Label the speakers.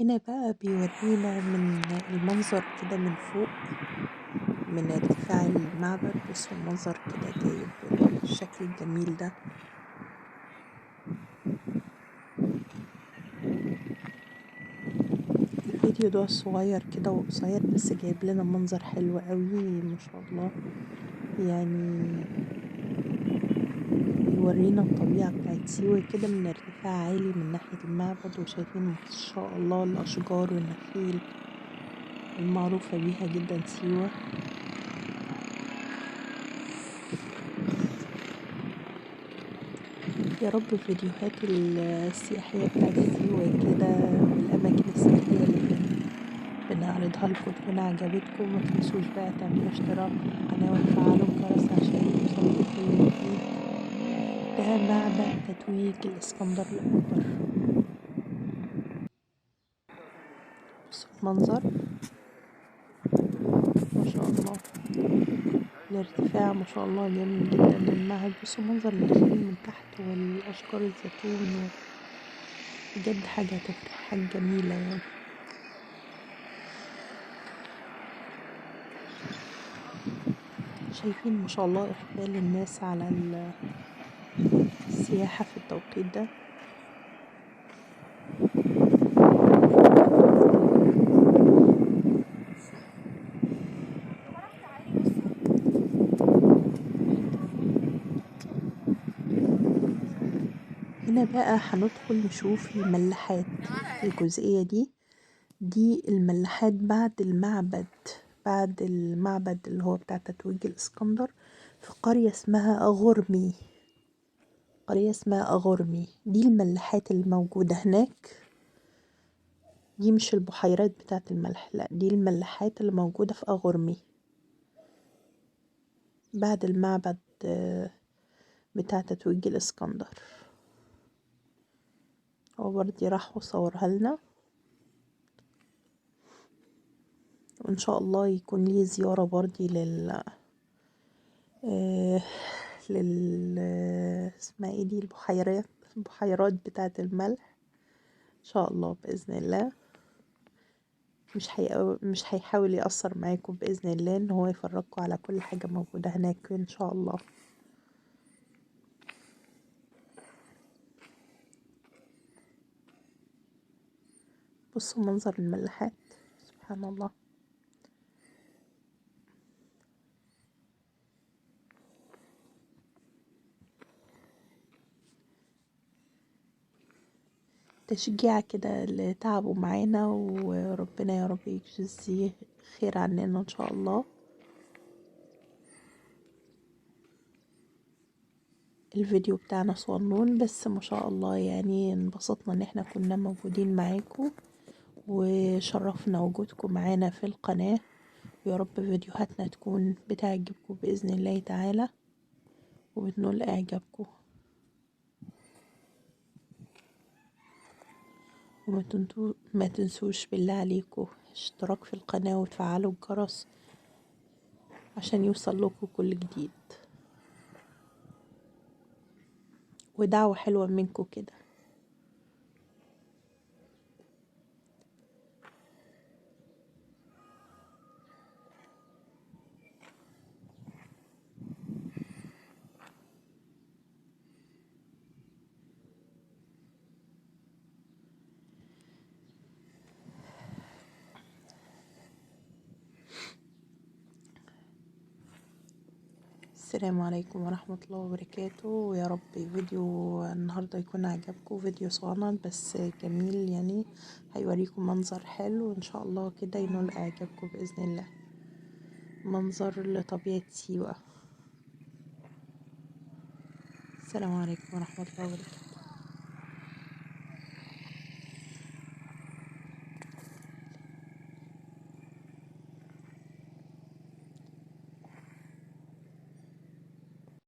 Speaker 1: هنا بقى بيورينا من المنظر كده من فوق من ارتفاع المعبد. بصوا المنظر كده جايب الشكل الجميل ده. الفيديو ده صغير كده وقصير، بس جايب لنا منظر حلو قوي ما شاء الله، يعني بيورينا الطبيعة بتاعت سيوة كده من ارتفاع عالي من ناحية المعبد. وشايفين ما شاء الله الأشجار والنخيل المعروفة بيها جدا سيوة. يا رب فيديوهات السياحية بتاعت سيوة كده والأماكن السياحية اللي بنعرضها لكم تكون عجبتكم. ما تنسوش بقى تعملوا اشتراك في القناة وتفعلوا الجرس عشان يوصلكم كل جديد. ده معبد تتويج الإسكندر الأكبر. بصوا المنظر ما شاء الله، الارتفاع ما شاء الله جامد جدا للمعهد. بصوا منظر النخيل من تحت والأشجار الزيتون بجد حاجة تفرح، حاجة جميلة يعني. شايفين ما شاء الله إقبال الناس على السياحة في التوقيت ده. هنا بقى هندخل نشوف الملاحات. الجزئية دي الملاحات بعد المعبد، بعد المعبد اللي هو بتاع تتويج الإسكندر، في قرية اسمها أغرمي. قرية اسمها أغرمي، دي الملاحات اللي موجودة هناك. دي مش البحيرات بتاعة الملح، لا دي الملاحات اللي موجودة في أغرمي بعد المعبد بتاع تتويج الإسكندر. هو برضه راح وصورها لنا، وإن شاء الله يكون لي زيارة برضه لل لل اسمها ايه دي، البحيرات بتاعة الملح إن شاء الله بإذن الله. مش هيحاول يأثر معاكم بإذن الله، إن هو يفرجكم على كل حاجة موجودة هناك إن شاء الله. بصوا منظر الملاحات سبحان الله. تشجيع كده اللي تعبوا معانا، وربنا يا رب يجزيه خير عننا ان شاء الله. الفيديو بتاعنا صغنون بس ما شاء الله يعني انبسطنا ان احنا كنا موجودين معاكم، وشرفنا وجودكم معانا في القناة. ويا رب فيديوهاتنا تكون بتعجبكم بإذن الله تعالى وبتنول اعجابكم. وما تنسوش بالله عليكم اشتراك في القناة وتفعلوا الجرس عشان يوصل لكم كل جديد، ودعوة حلوة منكم كده. السلام عليكم ورحمة الله وبركاته. ويا رب فيديو النهاردة يكون عجبكم، فيديو صغنن بس جميل يعني، هيوريكم منظر حلو ان شاء الله كده ينول اعجابكم بإذن الله. منظر لطبيعة سيوة. السلام عليكم ورحمة الله وبركاته.